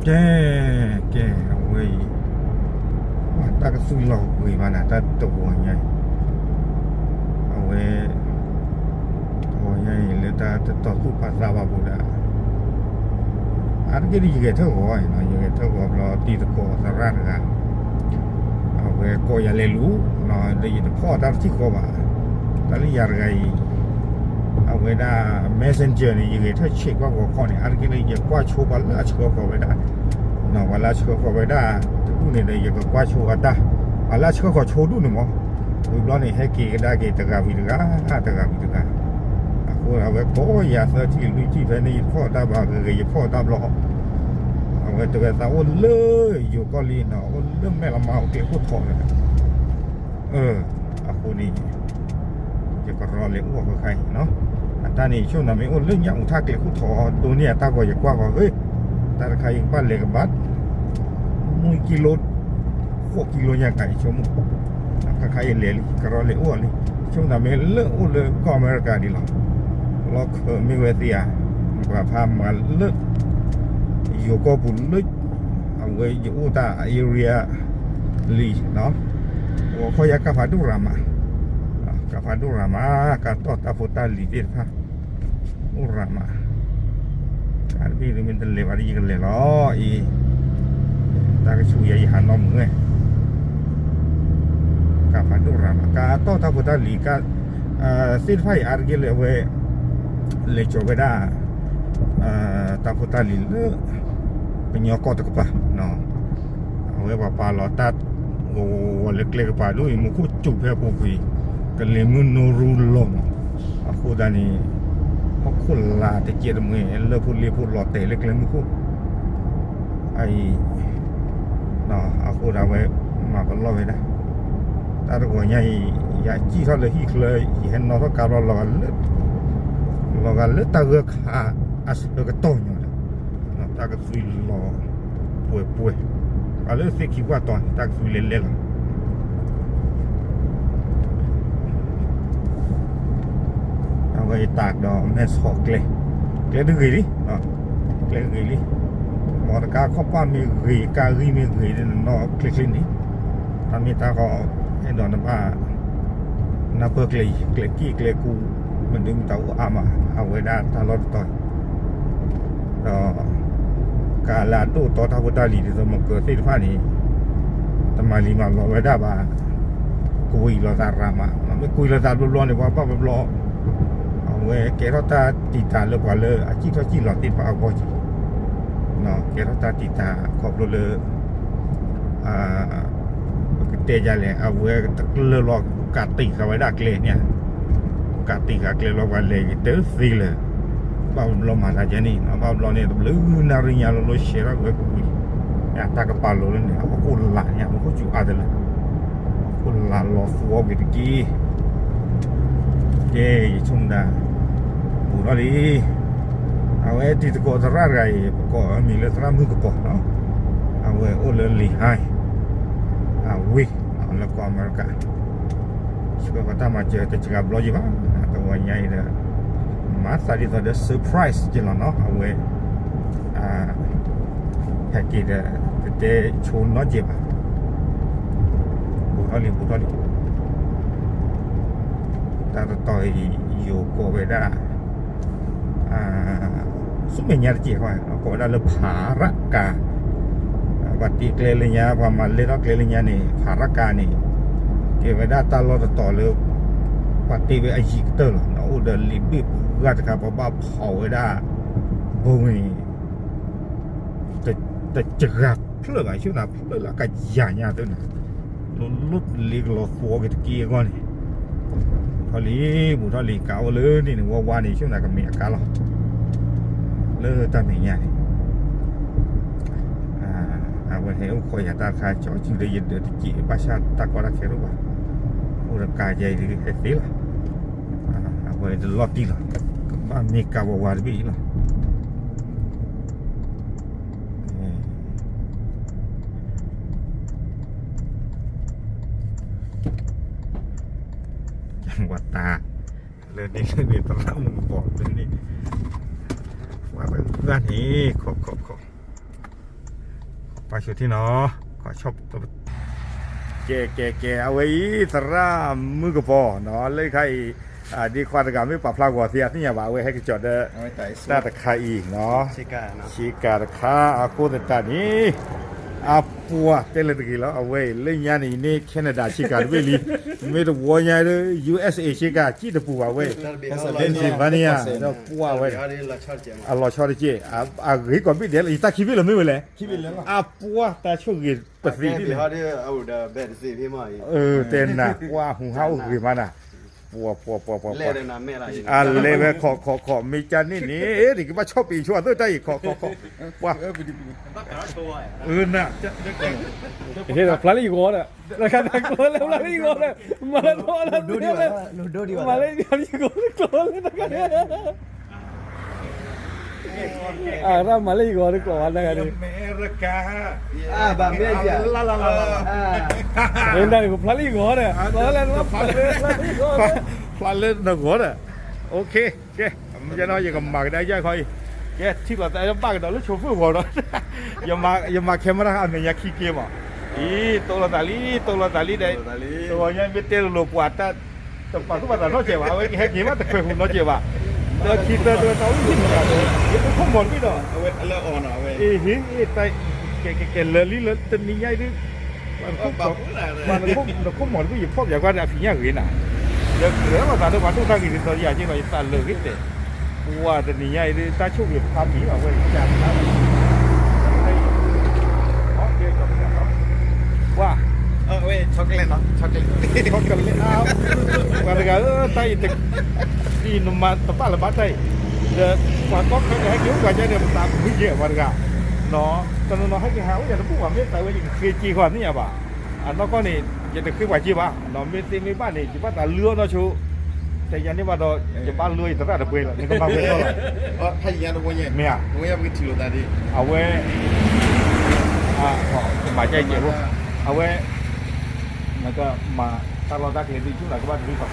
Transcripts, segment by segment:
ကဲ, ကဲ, အဝဲအံၤ, တၢ်ကသွံလီၤကွံာ်ဘၣ်နၤ တၢ်တဂီၤညါအံၤ, အဝဲ, တဂီၤညါအံၤလၢတၢ်တတီသူၣ်ပာ်သးဘၣ်ပူၤဒၣ်, အါတက့ၢ်ဒ်ယဂဲၤထၢၣ်ဂီၤ, ယဂဲၤထၢၣ်ဂီၤဘျီတံၤသကိးသရၣ်တဂၤ, အဝဲကိးယၤလဲၤလူၤ, ဒီးယတဖီၣ်တၢ်တထံၣ်ဃီဘၣ်, တၢ်လၢယၤတဂၤအံၤ အဝဲဒၣ် messenger န့ၣ် ယဂဲၤထၢၣ်ဆဲးကွၢ်ဂီၤခီန့ၣ် အါတက့ၢ်လၢယကွၢ်ဆိပှၤလၢအဆှၢဃီၤဝဲဒၣ်, ပှၤလၢအဆှၢဃီၤဝဲဒၣ်တဒူၣ်န့ၣ်ဒီး ယကကွၢ်ဆိအတၢ်, ပှၤလၢအဆှၢဃီၤဆိဒူၣ်န့ၣ်မး, ဝံၤဘျီန့ၣ် ဟဲက့ၤကဒါက့ၤတဂၤဝံၤတဂၤ, တဂၤဝံၤတဂၤ, အဃိအဝဲကိးယၤသၢထံၣ်လွံၢ်ထံၣ် ဖဲန့ၣ်ယဖီၣ်တၢ်ဘၣ်ဂ့ၤဂ့ၤ ယဖီၣ်တၢ်ဘျီ, အဝဲတဲဝဲသးအိၣ်လၢယိၤကီၢ်လံနီၤ, အိၣ်လၢမဲၣ်လမါ အိၣ်ကျဲခိၣ်ထီးန့ၣ် အဃိန့ၣ် ယကရီလဲၤအိၣ်အီၤခဲခါအံၤနီၤ, အတၢ်န့ၣ် ယဆိကမိၣ်မ့ၢ်အိၣ်လၢညၣ်အူထၣ်ကျဲခိၣ်ထီး ဒိးန့ၢ်အတၢ်ဂီၤ ယကွၢ်ဂီၤဂ့ၤ, တၢ်တခါအံၤကဘၣ်လဲၤကဘၣ် မုၢ်ကံလိ ဃိးကံလိညါကါ ယဆိကမိၣ်, ခဲခါအံၤလဲၤလံ ကရီလဲၤအိၣ်အီၤလံ, ယဆိကမိၣ်မ့ၢ်လၢအိၣ်လၢကီၢ်အမဲရကၤဒံးလီၤ, လီၢ်ခၢးမ့ၢ်ဝဲသ့ဧါ, ပှၤဖးမၤလၢ ယိၤကီၢ်ပူၤလၢ အဝဲယအိၣ်တၢ် area လံနီၤ, ဂီၤခီယၤကၢ်ဖးဒိၣ်ရၤမး, ကၢ်ဖးဒိၣ်ရၤမး, ကၢ်တီၢ်တၢ်ဖိတၢ်လံၤသ့ၣ်တဖၣ် အိၣ်ရၤမး, ကၢ်တဘ့ၣ်မ့ၢ်တလဲၤဘၣ်ဒီးယကလဲၤလီၤအံၤ, တၢ်ကဆူးယၤယဟးနီတမုာ်, ကၢ်ဖးဒိၣ်ရၤမး ကၢ်တီၢ်တၢ်ဖိတၢ်လံၤ သ့ၣ်တဖၣ်အံၤ အါတက့ၢ်လၢအဝဲ လဲၤကၠီၤဝဲဒၣ် တၢ်ဖိတၢ်လံၤလၢ ကညီကီၢ်တကပၤ, အဝဲပှၤပာ်လီၤတၢ်ဂီၤဂီၤဂီၤလၢကျဲကပၤဒိၣ်အံၤ မူခိၣ်စူၤဖဲအပူၤကွံာ်, ကလံၤမုၢ်နူရူလီၤမး, အဃိသတးန့ၣ် ဟီၣ်ခိၣ်လာ်တကဲးတမှဲၤ လၢၢ်ဖိလ့ၣ်ဖိလီၤတဲာ်လၢကျဲမုၢ်ခိၣ် အံၤ, အဃိဒၣ်ဝဲ မၤပလီၢ်ဝဲဒၣ်, တၢ်တဂီၤညါအံၤ ယစံၣ်ထီၣ်လၢဟံၣ်ချၢ ယဟဲနီၣ်ထီၣ်ကါဘျီ လီၤဂာ်လၢတၢ်ဂၢၢ်ခါအဆၢကတီၢ်ညီဒီး တၢ်ကသွံလီၤပှဲၤပှဲၤ, ပှၤလၢသ့ၣ်ခံပှၢ်တီၤန့ၣ် တၢ်ကသွံလဲၤလဲၤလီၤ. အဝဲယတၢ်ဒီးမဲၢ်ဆီးကျဲ, ကျဲတဂ့ၤလံ, ကျဲဂ့ၤလံ, မီတကါခီၣ်ပၢ်မ့ၢ်ဂ့ၤ ကါဂံၢ်မ့ၢ်ဂ့ၤ နနီၣ်ချ့ချ့န့ၣ်, တၢ်မ့ၢ်တၢ်ဃီ အဲၣ်ဒိးနဘၣ် နၢ်ပၢၢ်ကျဲအံၤ ကျဲက့ၣ်ကျဲကူ မ့ၢ်ဒုးမ့ၢ်တၢ်အိၣ်အါမး အဝဲဒၣ်တၢ်လီၢ်တတီၤအံၤ, ဒီး ကးလၢအဒိၣ်တီတၢ်ဖိတၢ်လံၤဒ်သိးမ့ၢ်ကၢၤသ့ၣ်တဖၣ်န့ၣ် တမၤလံၤမၤလီၤဝဲဒၣ်ဘၣ်, ကွံာ်လိာ်သးရၤမး, မ့ၢ်ကွံာ်လိာ်သးဘျီဘျီန့ၣ် ပှၤဘၣ်ဘျီဘျီ, အဝဲကဲထီၣ်တၢ်တံာ်တာ်လၢပှၤလၢအစံၣ်ထီၣ်စံၣ်လီၤသ့ၣ်တဖၣ်အဂီၢ်က့ၤ, ကဲထီၣ်တၢ်တံာ်တာ်ခီဖျိလၢ ပကတဲဒ်လဲၣ် အဝဲတကျၢၤလီၤ ကးတံာ်ဃာ်ဝဲဒၣ်ကျဲန့ၣ်, ကးတံာ်ဃာ်ကျဲလီၤပှၤလဲၤက့ၤတသ့လၢၤ, ဘၣ်ဘျီမၤသးဒ်န့ၣ်, ဘၣ်ဘျီန့ၣ် တဘျုးနၣ်ရံၣ်ညါလီၤလီၤဆဲးထီၣ်ဝဲကွံာ်, တၢ်ကပာ်လီၤလၢန့ၣ် ဟီၣ်ခိၣ်လာ်န့ၣ် မူခိၣ်စူၤအါတလၢ, ဟီၣ်ခိၣ်လာ်လီၤသီက့ၤတက့ၢ် ကဲ ယဆိကမိၣ်ဒၣ် ဘူးထီၣ်လံ, အဝဲတံၤသကိးသရၣ်တဂၤအံၤ ပကိးအမံၤလၢသရၣ်မုၣ်ကပီၤနီၤ, အဝဲအိၣ်လၢလံၤဟါ အဝ့ၢ် လၢကီၢ်အမဲရကၤ, ဆှၢဃီၤတၢ်မၤစၢၤတစှၤဘျီယံၤဘၣ်, တဂီၤညါအံၤဒီး မၤသးဒ်သိးဒီး surprise က့ၤလီၤနီၤ, အဝဲ ဟဲက့ၤဒီး တတဲဆိနီတစဲးဘၣ်, ဘူးထီၣ်လံ ဘူးထီၣ်လံ, တၢ်တတီၤအံၤ ယိၤကိးဝဲဒၣ် ဆူမဲာ်ညါတစဲးဃီ ကိးဝဲဒၣ်လၢဖးရၣ်ကၤ, ပှၤတ့ကျဲလၢညါ ပှၤမၤလဲၢ်ထီၣ်ကျဲလၢညါန့ၣ် ဖးရၣ်ကၤန့ၣ် ကဲဝဲဒၣ်တၢ်လီၢ်တတီၤလၢ ပှၤတ့ဝဲအယံၤကတၢၢ်လီၤ, အိၣ်ဒီးလံာ်ဘ့ၣ်ပူၤဂၢ်တခါ ပှၤဘၣ်ဖီၣ်ဝဲဒၣ် ဘိန့ၣ် တစှၤဖျၢၣ်ဘၣ် ဆိၣ်နၤဖျၢၣ်လၢအကယၤညါသ့ၣ်န့ၣ်, လီၤလီၤလ့ကလီၤသီက့ၤတက့ၢ်အဂီၢ်န့ၣ်, ဘူးထီၣ်လံ ဘူးထီၣ်လံ ကးအိၣ်လၢန့ၣ်န့ၣ် ဝါဝါန့ၣ် ဆိၣ်နၤကမ့ၢ်အကါလီၤ, လၢတၢ်မဲာ်ညါန့ၣ် အဝဲဟဲအိၣ်ခိးယၤတၢ်တခါ ကၠီစုၤဒီးယဒၢးတက့ၢ် ဘၣ်ဆၣ်တၢ်ကီတၢ်ခဲတအိၣ်ဘၣ်, အိၣ်ဒီးကးယဲအံၤဟဲသ့လီၤ, အဝဲတလီၢ်တံၢ်လီၤ, ကဘၣ်မ့ၢ်ကးဝါဝါတဘ့ၣ်အံၤလီၤ. ဝဲတၢ် လၢန့ၣ်လၢန့ၣ် သရၣ်မုၣ်ကပီၤလၢန့ၣ် ဝဲတဂၤန့ၣ် ခီခီခီ ပှၤဆိထံနီၤ, ကဲ ကဲ ကဲ အဝဲအံၤ သရၣ်မုၢ်ကပီၤနီၤ လၢခါအံၤ ဒ့ခွါတဂၤမ့ၢ်ပာ်ဖျါဂီၤသ့အသ့ၣ်ညါဘၣ် အဝဲဟဲက့ၤကၠီၤဒီး တၢ်တခါအံၤနီၤ, ဆ့ကၤတခါ အဃိသတးန့ၣ် အပှၤတဲလၢတဂ့ၤလီၤ အဝဲအံၤ လၢညါန့ၣ် ယန့ၢ် Canada ဆ့ကၤတဘ့ၣ်လံ, မ့ၢ်တဝီညါဒီး U S A ဆ့ကၤ ကံၣ်တပူၤဘၣ်ဝဲအံၤ, Pennsylvania ဒီးပှၢ်ဝဲ အလီၤဆီတက့ၢ်, အဂ့ၤကီးဘ့ၣ်ဒဲးလီၤ ယတၢ်ခံဘ့ၣ်လီၤမ့ၢ်ဝဲလဲၣ်, အပှၤတၢ်ဆိၣ်ဂ့ၤပသ့ဒ်လဲၣ်, တဲနၤ ပှၢ်ဟူဟးအိၣ်ဂ့ၤမးနၤ, ပှၤ ပှၤ ပှၤ ပှၤ အလဲၤဝဲခိး ခိး ခိး မ့ၢ်ကန့ၣ်န့ၣ် နကဘၣ်ဆီၣ်ပ့ၤဆိအသိးတၢ်အံၤ ခိး ခိး ခိး ပှၤ န ဟ့ၣ်ဒီးဖျါလၢယဂီၤဒီး တၢ်ကျိလၢဖျါလၢယဂီၤဒီး မၤလၢ မၤလၢယဂီၤတကျိလၢတၢ်ဂၤန့ၣ် အရၣ်မၤလၢယဂီၤတကျိလၢတၢ်ဂၤန့ၣ် မ့ၢ်ဒၣ်န့ၣ် ကဖျါလၢယဂီၤဒီး ဖျါလၢနဂီၤဒီး ကဲ ယကမၤကဒါယခီအံၤ ကဲ ထံၣ်လိာ်သးဘၣ်ကဒီးလၢဆိဖၢၣ်ဂီၤဒီး ယမၤ camera အမဲာ်ညါခံက့ဘၣ် အံၤ တိလိာ်သးလံ တိလိာ်သးလံဒီး တဂီၤညါမ့ၢ်တဲလိၤလိၤပှၤတၢ် တပာ်သူၣ်ပာ်သးနီတစဲးဘၣ် အဝဲကဟဲက့ၤဘၣ်တခွဲးဟူးနီတစဲးဘၣ် ဒီးခံသၢသၢတၢ်အိၣ်ယံၣ်မတၤဒီး ယတခိၣ်မီၤတဘ့ၣ်ဒီး အဝဲ အဟ့ၣ် ကဲ ကဲ လၢာ်လံလၢတနံၤညါအံၤဒ် ပှၤနခိၣ်မီၤတဘ့ၣ် ယဖီၣ်ပၠးကွၢ်ဒီးအဖံးညၣ်ဂ့ၤနၤ ယကြၢးလိာ်သးဒီးပှၤဒိၣ်တၢ်ဂ့ၤဒ်သိးယၤက့ဒီး ယသးလၢာ်ဂ့ၤတဲာ် ပှၤတနံၤညါအံၤဒ် တၢ်ဆိၣ်ဂ့ၤဖးမံၤအဝဲ ပှၤ chocolate နီၤ chocolate ပှၤတဂၤဧၢ တၢ်အံၤ နမၤတဘၣ်လၢၤဘၣ်တၢ်အံၤ ဒီးပှၤကီၢ်ချၢန့ၣ် ဟဲက့ၤအိၣ်ပှၤကဲန့ၣ် ပသးမုာ်ကဲပှၤတဂၤ တနီၤနီၤဟဲက့ၤဟးအိၣ်ယၤတဘူၣ်ဘၣ် မ့ၢ်သးဝဲယကဃ့က့ၤဃီသ့ၣ်ညါဘၣ် အနီၢ်ကီၢ်န့ၣ် ယတဃ့ပှၤက့ၤဘၣ် မ့ၢ်သ့မ့ၢ်ဘၣ်န့ၣ် ယဘၣ်သးလုၢ်အီၣ်နီၢ်ဆိ တဲယၤန့ၣ်ဘၣ်ဒီး ယဘၣ်လုၢ်အီၣ်ယသရၣ်တပှဲၤလီၤ နကမၤဝဲၤတီလီၤ မ့ၢ်ဧါ အဝဲ မၤကဲကဲးဖိ အဝဲ နကမၤတၢ်လီၢ်တၢ်ကျဲသ့ၣ်ဆူၣ်နၤကဘၣ်တရံးဘၣ်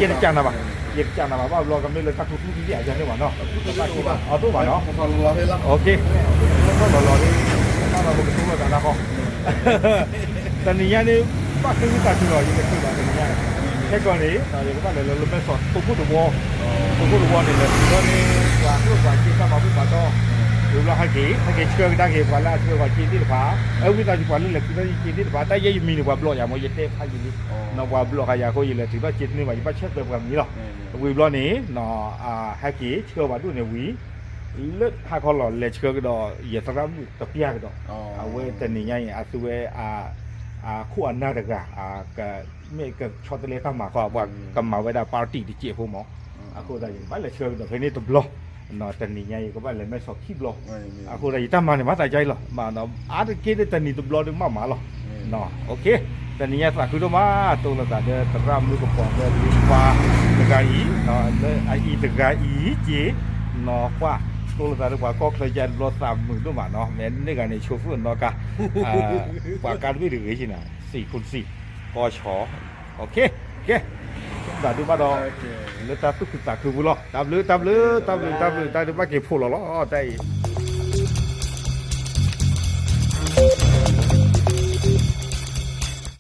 ယတကးနၤဘၣ် ယတကးနၤဘၣ် ဘၣ်ဘျီကမ့ၢ်လၢတၢ်ခူသူၣ်သံသ့ၣ်အယၤန့ၣ်ဘၣ်နီၤ အသိးဘၣ်နီၤ လီၤလီၤဒ် တၢ်လီၤပကတိၤလိာ်သးနၤဃီ တနံၤညါန့ၣ် ဘၣ်ဃ့ဝံသးစူၤလီၤ ယတချုးဘၣ်တနံၤညါန့ၣ် ခဲကီးန့ၣ် ယကဘၣ်လဲၤလၢလၢမဲၢ်ဆီး တိခိၣ်တဝီ တိခိၣ်တဝီန့ၣ် လဲၤတုၤထီၣ်န့ၣ် ပှၤဟၢပှၤစ့တၢ်မၤဘူၣ်မၤတီ ဝံၤဘျီဟဲက့ၤ ဟဲက့ၤဆှၢကဒါက့ၤ ပှၤလၢအဆှၢပှၤစ့သ့ၣ်တဖၣ် အဝံသးစူၤပှၤလၢလဲၤတုၤထီၣ်စ့သ့ၣ်တဖၣ် တၢ်ယဲယမံၤန့ၣ် ပှၤဘျီယၤမ့ၢ် ယတဲဖးယံာ်လံ ပှၤဘျီဃာ်ယၤအဃိ ယလဲၤတုၤထီၣ်စ့တန့ၢ်ဘၣ် ယဘၣ်ဆဲးသွဲပှၤမံၤလီၤ ဝံၤဘျီန့ၣ် ဟဲက့ၤဆှၢပှၤဒိၣ်န့ၢ်ဝံၤ လၢဟါခီလီၤ လဲၤဆှၢကဒီး ယသရၣ်မုၣ်တပျၢ်ကဒီး အဝဲတနံၤညါအံၤ အသုဝဲ အခိၣ်အနၢ်တဂၤ မ့ၢ်ကဆီတလဲတၢ်မၤဃီ ပှၤကမၤဝဲဒၣ် party တစဲးဖိမး အဃိသတး ယကဘၣ်လဲၤဆှၢကဒီးဖဲန့ၣ်တဘျီ တနံၤညါအံၤ ကဘၣ်လဲၤမဲၢ်ဆီးခံဘျီ အဃိသတး ယတၢ်မၤန့ၣ် မၤသးဒ်အံၤလီၤ အါတက့ၢ်ဒီးတနံၤတဘျီဒီးမးမးလီၤ OK တနံၤညါသးခုဒိၣ်မး တိလိာ်သးဒီးသရၣ်မုၣ်ကပီၤဒီးလံပှၤတဂၤအံၤ လၢအအံၤတဂၤအံၤက့ၤ နီၢ်ပှၢ် တိလိာ်သးဒီးပှၤကီၢ်ချၢကတဘျီသးမုာ်ဒိၣ်မးနီၤ မ့ၢ်န့ၢ်ဂၤန့ၣ် ဆိဖုၣ်နီၣ်ကါ ပှၤကါတဘ့ၣ်တဂ့ၤက့ၤနၤ စံၣ်ခိၣ်စံၣ် ကီဆီ OK ကဲ သးဒိၣ်ဘၣ်ဒီး လၢတၢ်သူၣ်ခုသးခုပူၤလီၤ တၢ်ဘျုး တၢ်ဘျုး တၢ်ဘျုး တၢ်ဘျုး တၢ်ဒုးဘၣ်က့ၤဖိးလီၤလီၤ တၢ်အံၤ